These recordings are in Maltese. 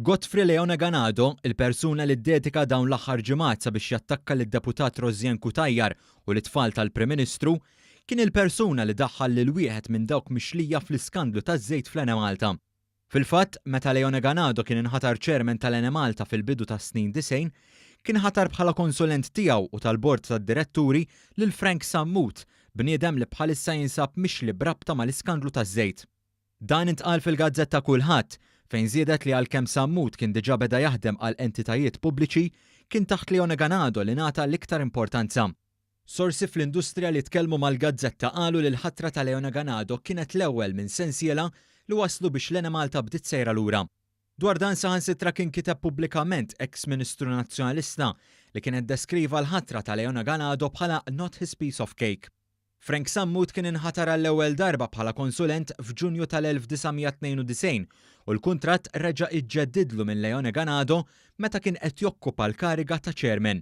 Godfrey Leone Ganado, il-persuna li ddedika dawn l-aħħar ġimgħat sabiex jattakka lid-Deputat Rosianne Cutajar u lit-tfal tal-Prim Ministru, kien il-persuna li daħħal lil wieħed minn dawk mixlija fl-iskandlu taż-żejt fl-Enemalta. Fil-fatt, meta Leone Ganado kien inħatar Chairman tal-Enemalta fil-bidu tas-snin 90, kien ħatar bħala konsulent tiegħu u tal-Bord tad-Diretturi lil Frank Sammut, bniedem li bħalissa jinsab mixli b'rabta mal-iskandlu taż-żejt. Dan intqal fil-gazzetta Kullħadd, fejn żiedet li għalkemm Sammut kien diġà beda jaħdem għal entitajiet pubbliċi, kien taħt Leone Ganado li ngħata l-iktar importanza. Sorsi fl-industrija li tkellmu mal-gazzetta qalu li l-ħatra ta' Leone Ganado kienet l-ewwel minn sensiela li wasslu biex l-Enemalta bdiet sejra lura. Dwar dan saħansitra kien kiteb pubblikament eks Ministru Nazzjonalista li kien iddeskriva l-ħatra ta' Leone Ganado bħala not his piece of cake. Frank Sammut kien inħatar għall-ewwel darba bħala konsulent f'Ġunju tal-1992 u l-kuntratt reġa' iġġeddidlu minn Leone Ganado meta kien qed jokkupa l-kariga ta' chairman.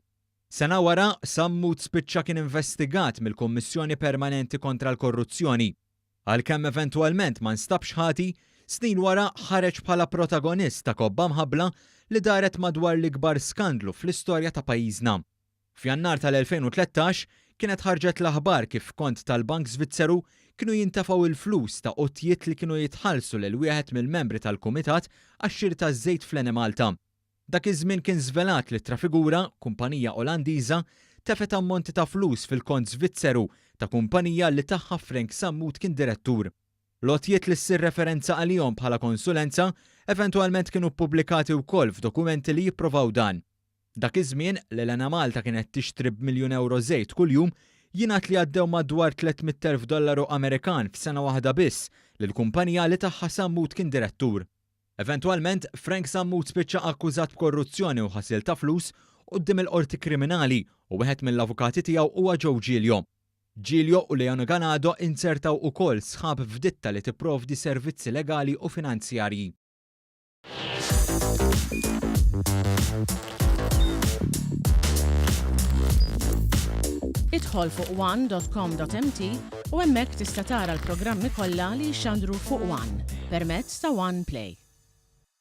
Sena wara, Sammut spiċċa kien investigat mill-Kummissjoni Permanenti Kontra l-Korruzzjoni. Għalkemm eventwalment ma nstabx ħati, snin wara ħareġ bħala protagonist ta' kobba mħabbla li daret madwar l-ikbar skandlu fl-istorja ta' pajjiżna. F'Jannar tal-2013 kienet ħarġet l-aħbar kif f'kont tal-bank Svizzeru kienu jintefgħu l-flus ta' għotjiet li kienu jitħallsu lil wieħed mill-membri tal-kumitat għax-xiri taż-żejt fl-Enemalta. Dak iż-żmien kien żvelat li Trafigura, kumpanija Olandiża, tefgħet ammonti ta' flus fil-kont Svizzeru ta' kumpanija li tagħha Frank Sammut kien direttur. L-għotjiet li ssir referenza għalihom bħala konsulenza eventwalment kienu ppubblikati wkoll f'dokumenti li jipprovaw dan. Dak iż-żmien, l-Enemalta kienet tixtri b'miljun ewro żejt kuljum, jingħad li għaddew madwar 300,000 dollaru Amerikan f'sena waħda biss lill-kumpanija li tagħha Sammut kien direttur. Eventwalment, Frank Sammut spiċċa akkużat b'korruzzjoni u ħasil ta' flus quddiem il-Qorti Kriminali u wieħed mill-avukati tiegħu huwa Joe Giglio. Giglio u Leone Ganado inzertaw ukoll sħab f'ditta li tipprovdi servizzi legali u finanzjarji. Idħol fuq one.com.mt u hemmhekk tista' tara l-programmi kollha li jixxandru fuq One permezz ta' One Play.